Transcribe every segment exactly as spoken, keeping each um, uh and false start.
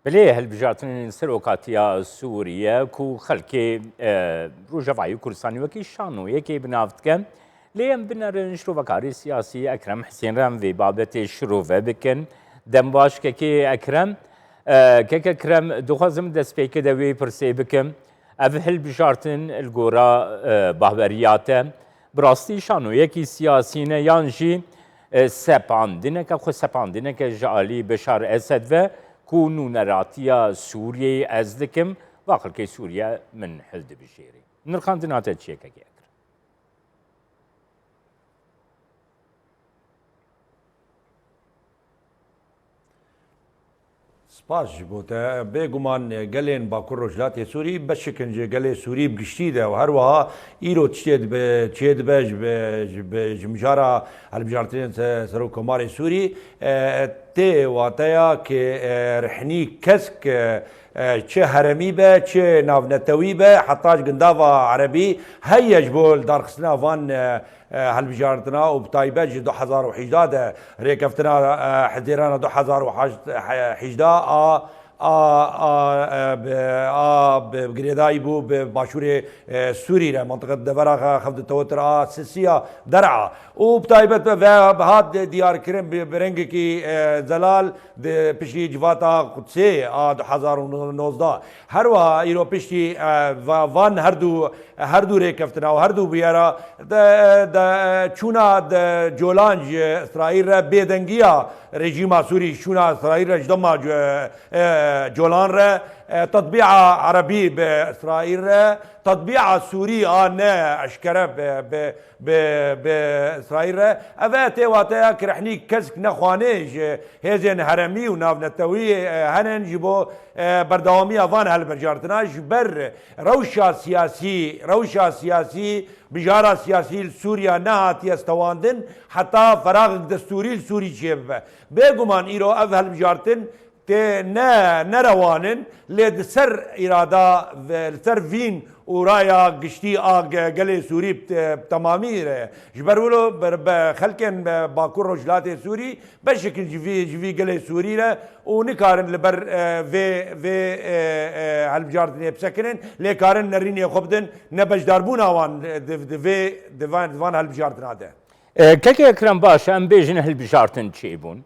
Belê, hilbijartinên serokatiya Sûriye ku xelkê, e, Rojavayê Kurdistanê wekî şanoyekê bi nav dike, lê em binerin ji rovekarê siyasî Ekrem Hisên re em vê babetê şirove bikin. Dem baş kekê Ekrem. E, kek Ekrem, dixwazim destpêkê de wê pirsê bikim. Ev hilbijartin li gora, e, bahweriya te bi rastî şanoyekî siyasî ne yan jî, e, sepandineke, xwe sepandineke ji alî Beşar Esed ve ku nûneratiya Sûriyeyê ez dikim, va xelkê Sûriye min hildibijêrî. Nirxandina te çi ye kekê Ekrem? Spas ji bo te. Bêguman gelên Bakur Rojhilatê Sûrî beşik in ji gelê Sûrî bi giştî de û her wiha îro tiştê dibe, çêdibe ji bi, ji bi, ji mijara hilbijartinên se-, Serokkomarê Sûrî, e, tê wateya ki, e, rihnî kesk, e, e, çi heremî be, çi navnetewî be, heta ji gundava erebî heye ji bo lidarxistina van, e, e, hilbijartina û bi taybet ji du hezar û hejdeh de rêkeftina, e, Hezêrana du hezar û hejdeh a, a, a, e, bi, a, bi girêdayî bû bi başûrê, e, Sûrî re, mintiqet devera xeft û tewatir a Sisiya Der'a. Û bi taybet ve, ve hat diyarkirin bi, bi rengekî, e, zelal di piştî civata Qudsê a du hezar û nozdeh. Her wiha îro piştî, e, va-, van her du, her du rêkeftina û her du bûyera de, de, çûna de colan ji Îsraîl re bêdengiya rejîma Sûrî çûna Îsraîl re ji dema co-, e, colan re, e, tetbîa erebî bi Îsraîl re, tetbîa Sûrî a ne eşkere bi, bi, bi, bi Îsraîl re. Ev e tê wateya ki rehnî kesk nexwane ji hêzên heremî û navnetewî, e, henin ji bo, e, berdewamiya van hilbijartina ji ber rewşa siyasî, rewşa siyasî, mijara siyasî li Sûriya nehatiye stewandin, heta feraxek destûrî li Sûrî çêbibe. Bêguman îro ev hilbijartin tê ne, nerewan in, lê di ser îrada ve, li ser vîn û raya giştî a ge-, gelê Sûrî bi te-, bi temamî re. Ji ber wilo ber-, be-, xelkên be-, Bakur Rojhilatê Sûrî beşek in ji vî, ji vî gelê Sûrî re û nikarin li ber, e, vê, vê, e, e, hilbijartinê bisekinin, lê karin nerînê xwe bidin, ne beşdarbûna wan, e, di, di vê, di van, di van hilbijartina de. E, kekê Ekrem, baş e, em bêjin hilbijartin çêbûn.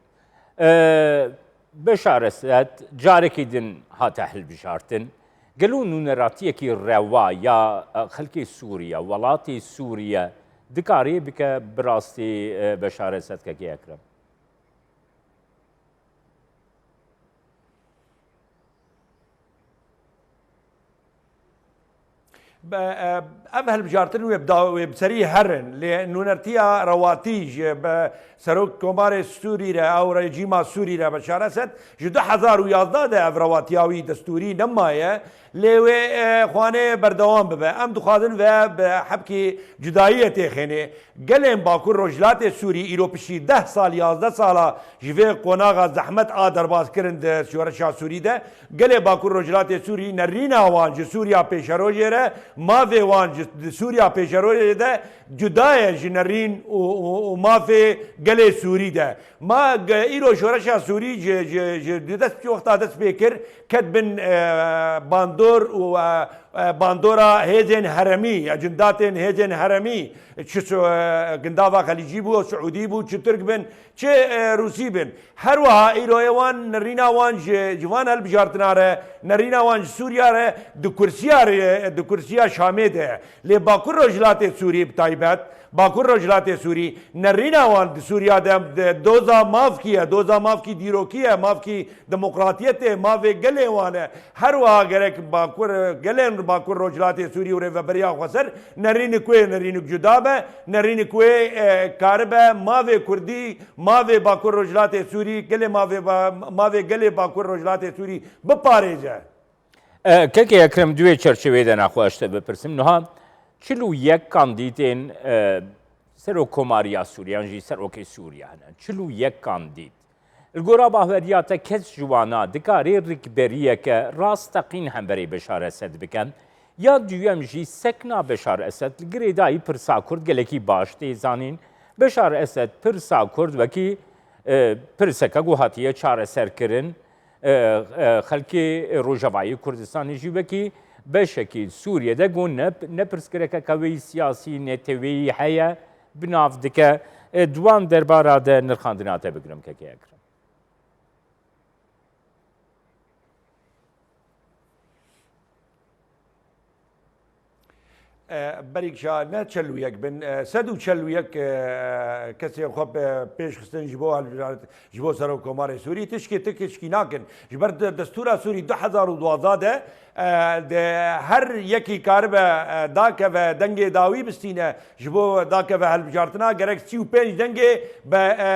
E, Beşar Esed carekî din hate hilbijartin. Gelo nûneratiyekî rewa ya, e, xelkê Sûriye, welatê Sûriye dikarê bike bi rastî, e, Beşar Esed, kekê Ekrem? Be, e, ev hilbijartin wê bi da-, wê bi serî herin, lê nûnertiya rewatî ji be Serok Komarê Sûrî re ew rejîma Sûrî re Beşar Esed ji du hezar û yazdeh de ev rewatiya wî destûrî nemaye, lê wê, e, xwanê berdewam bibe. Em dixwazin ve bi hebkî cudayiyê têxênê. Gelên Bakur Rojhilatê Sûrî îro piştî deh sal, yazdeh sala ji vê qonaxa zehmet a derbazkirin di şoreşa Sûrî de, gelê Bakur Rojhilatê Sûrî nerîna wan ji Sûriya pêşerojê re, mafê wan ji, di Sûriya pêşerojê de cuda ye ji nerîn û, û, û mafê gelê Sûrî de. Ma ge-, îro şoreşa Sûrî ji, ji, ji di dest wexta dest pê kir, ket bin, e, bandor û, e, e, bandora hêzên heremî, ya cindatên hêzên heremî, çi su-, e, gindava Xelîcî bû, Siûdî bû, çi Tirk bin, çi, e, Rûsî bin. Her wiha îroyê wan, nerîna wan ji, ji van hilbijartina re, nerîna wan ji Sûriya re, di kursiya re, di kursiya Şamê de. Lê Bakur Rojhilatê Sûrî bi taybet, Bakur Rojhilatê Sûrî, nerîna wan di Sûriya de, de doza mafkî ye, doza mafkî dîrokî ye, mafkî demokratiyetê, mavê gelê wan e. Her wiha gerek Bakur, gelên Bakur Rojhilatê Sûrî û Rêveberiya Xweser nerînik wê, nerînik cuda be, nerînik wê, e, karibe mavê Kurdî, mavê Bakur Rojhilatê Sûrî, gelê mavê ba-, mavê gelê Bakur Rojhilatê Sûrî biparêze. E, kekê Ekrem, di wê çerçeveyê de naxwe ez te bipirsim. Niha çil û yek kandîdên, e, Serokkomariya Sûriye yan jî Serokê Sûriye hene. Çil û yek kandîd. Li gora bahweriya te kes ji wana dikare rikberiyeke rasteqîn hemberê Beşar Esed bike? Ya duyem jî sekna Beşar Esed li girêdayî pirsa Kurd gelekî baş tê zanîn. Beşar Esed pirsa Kurd wekî, e, pirseke ku hatiye çareserkirin, e, e, xelkê Rojavayê Kurdistanê jî wekî beşekî Sûriyê de got ne, ne pirsgirêkeke wê siyasî, neteweyî heye, bi nav dike. E, di wan derbara de nirxandina te bigrim, kekê Ekrem. E, berîk şa ne çel û yek bin, e, sed û çel û yek, e, kesên xwe pe-, pêş xistin ji bo hilbijartin, ji bo Serokkomarê Sûrî, tişkî, tişkî nakin. Ji ber de-, destûra Sûrî du hezar û duwazdeh de, e, de her yekî karibe, e, dakeve dengê dawî bistîne, ji bo dakeve hilbijartina gerek sî û pênc dengê be, e,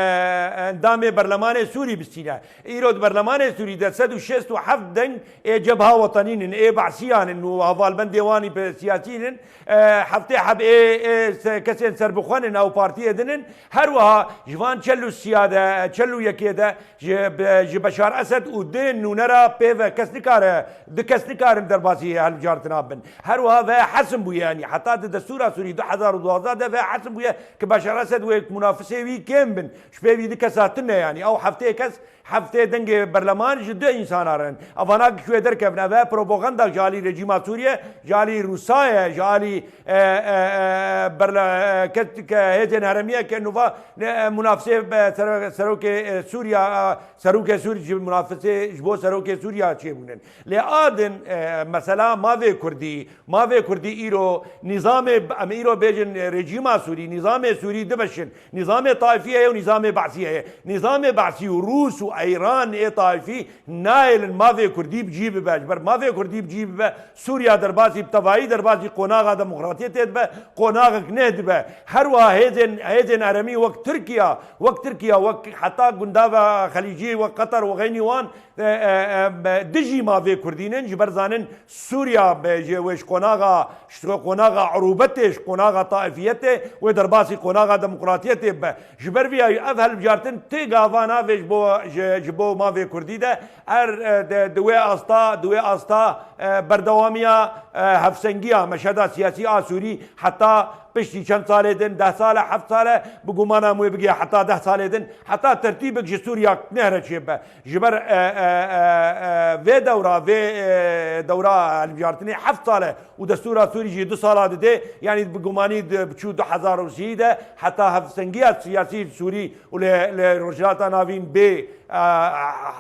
endamê berlemanê Sûrî bistîne. Îro di berlemanê Sûrî de sed û şêst û heft deng ê Cebha Wetenî nin, ê Behsiyan in û hevalbendê wan î pe-, siyasî nin. E, heftê heb ê, ê se-, kesên serbixwe nin ew partiyê din in. Her wiha ji van çel û siya de, çel û yekê de ji, be-, ji Beşar Esed û dê nûne re pê ve kes nikare, du kes nikarin derbasî hilbijartina bin. Her wiha ve hesim bûye, yanî heta di destûra Sûrî du hezar û duwazdeh de ve hesim bûye ki Beşar Esed wê munafisê wî kêm bin. Ji pê vî du kesa tune, yanî ew heftê kes, heftê dengê berleman ji du însana re ne. Evana ku wê derkevin, ev e propaganda ji alî rejîma Sûriye, ji alî Rûsaye, ji alî, e, e, e, berle-, e, ke, ke hêzên heremiye ke nûva, ne, e, munafisê, e, sero-, serokê, e, Sûriya, e, serokê Sûrî ji munafisê ji bo serokê Sûriya çêbûnin. Lê a din, e, mesela mavê Kurdî, mavê Kurdî îro nîzamê, em îro bêjin, e, rejîma Sûrî, nîzamê Sûrî dibeşin. Nîzamê taifî heye û nîzamê behsî heye. Nîzamê behsî û Rûs û Eyran ê taifî nayêlin mavê Kurdî bi cî bibe. Ji ber mavê Kurdî bi cî bibe, Sûriya derbasî bi tevayî derbasî qonaxa demokratiyetê dibe, qonaxek neh dibe. Her wiha hêzên, hêzên eremî wek Tirkiya, wek Tirkiya, wek heta gundava Xelîcî, wek Qeter û xeynî wan, e, e, e, dijî mavê Kurdî nin, ji ber zanin Sûriya be, ji wê ji qonaxa, ji qonaxa urûbetê, ji qonaxa taifiyetê, wê derbasî qonaxa demokratiyetê be. Ji ber vî ya ev hilbijartin ti gava navê ji bo, ji, ji bo mavê Kurdî de, er, e, de, di wê asta, di wê asta, e, berdewamiya, e, hevsengiya meşheda siyasî a Sûrî heta piştî çend salê din, deh sal e, heft sal e, bi guman e em wê bigihê heta deh salê din, heta tertîbek ji Sûriya nehre çêbibe. Ji ber, e, e, e, e, vê dewra, vê, e, dewra hilbijartinê heft sal e û destûra Sûrî jî du sala didê, yanî bi gumanî di, bi çû du hezar û sî de heta hevsengiya siyasî Sûrî û li, li Rojhilata Navîn bê, e,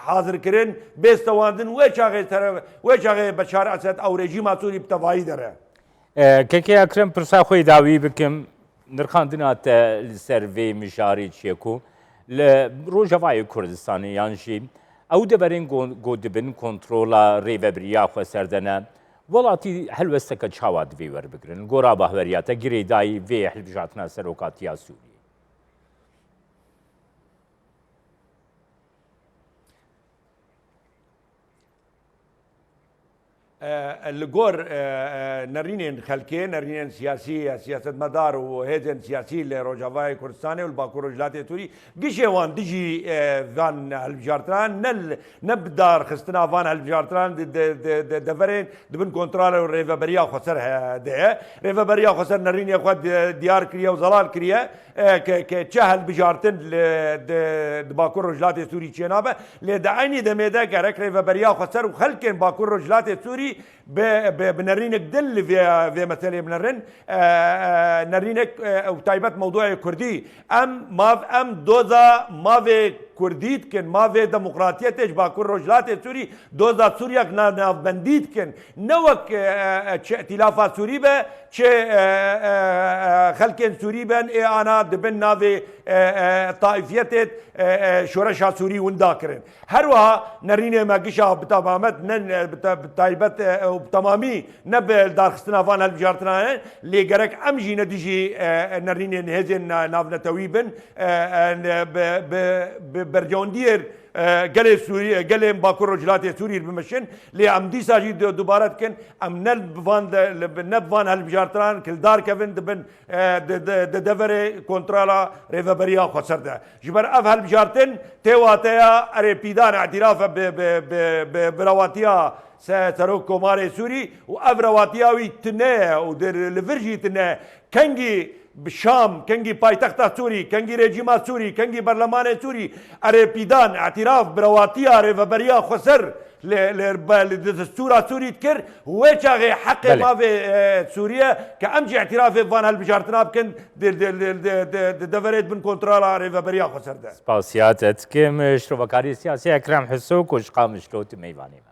hazirkirin, bê stewandin, wê çaxê tere-, wê çaxê Beşar Esed ew rejîma Sûrî bi tevayî dere. E, Kekê Ekrem, pirsa xwe yê dawî bikim, nirxandina te li ser vê mijarê çi ye ku li Rojavayê Kurdistanê yan jî ew deverên ku, ku di bin kontrola Rêvebiriya Xweser de ne, welatî helwesteke çawa divê werbigirin? Li gora bahweriya te girêdayî vê hilbijartina serokatiya Sûriyê? E, li gor, e, e, nerînên xelkê, nerînên siyasî, siyasetmedar û hêzên siyasî li Rojavayê Kurdistanê û li Bakur Rojhilatê Sûrî, gişê wan dijî, e, van hilbijartinan ne li, ne bi darxistina van hilbijartinan di, di, di, di deverên di bin kontrola û rêveberiya xweser he-, de ye. Rêveberiya xweser nerînê xwe di-, diyar kiriye û zelal kiriye. E, ke, ke çi hilbijartin li, di, di Bakur Rojhilatê Sûrî çênabe, lê di eynî demê de gerek Rêveberiya Xweser û xelkên Bakur Rojhilatê Sûrî bi, bi, bi nerînek din li vê, vê meselê binerin. E, e, nerînek, e, û taybet mewdûyê Kurdî. Em mav, em doza mavê Kurdî dikin, mavê demokratiyetê ji Bakur Rojhilatê Sûrî, doza Sûriyek na-, navbendî dikin. Ne wek, e, e, çi îtîlafa Sûrî be, çi, e, e, e, xelkên Sûrî ben, ê ana di bin navê, e, e, taifiyetê, e, e, şoreşa Sûrî winda kirin. Her wiha nerînê me gişa bi temamet, ne, ne, bi te-, bi taybet, e, û bi temamî ne bi darxistina van hilbijartinan e, lê gerek em jî ne dijî, e, e, nerînên hêzên na-, navnetewî bin, e, e, ne, bi, bi, bi bercewendiyê e, gelê Sûrî, e, gelên Bakur Rojhilatê Sûrî bimeşin. Lê em dîsa jî du-, dubare dikin, em ne bi van de, li bi-, ne bi van hilbijartinan kildar kevin dibin, e, di, di, di deverê kontrola Rêveberiya Xweser de. Ji ber ev hilbijartin tê wateya erê pîdan îtîrafe bi, bi, bi, bi, bi rewatiya se-, Serok Komarê Sûrî û ev rewatiya wî tune ye û di, li vir jî tune. Kengî Bi Şam, kengî paytexta Sûrî, kengî rejîma Sûrî, kengî berlemanê Sûrî, erê pîdan, îtiraf, birewatiya rêveberiya xweser li, li, li, li destûra Sûrî dikir, wê çaxê heqê Belê. mavê, e, Sûriye ke em jî îtirafê van hilbijartina bikin, di, di, di, di, di, di deverê di bin kontrola rêveberiya xweser de. Spasiya te dikim, şrovekarê siyasî Ekrem Hiso ku ji Qamişlo tu meyvanê me.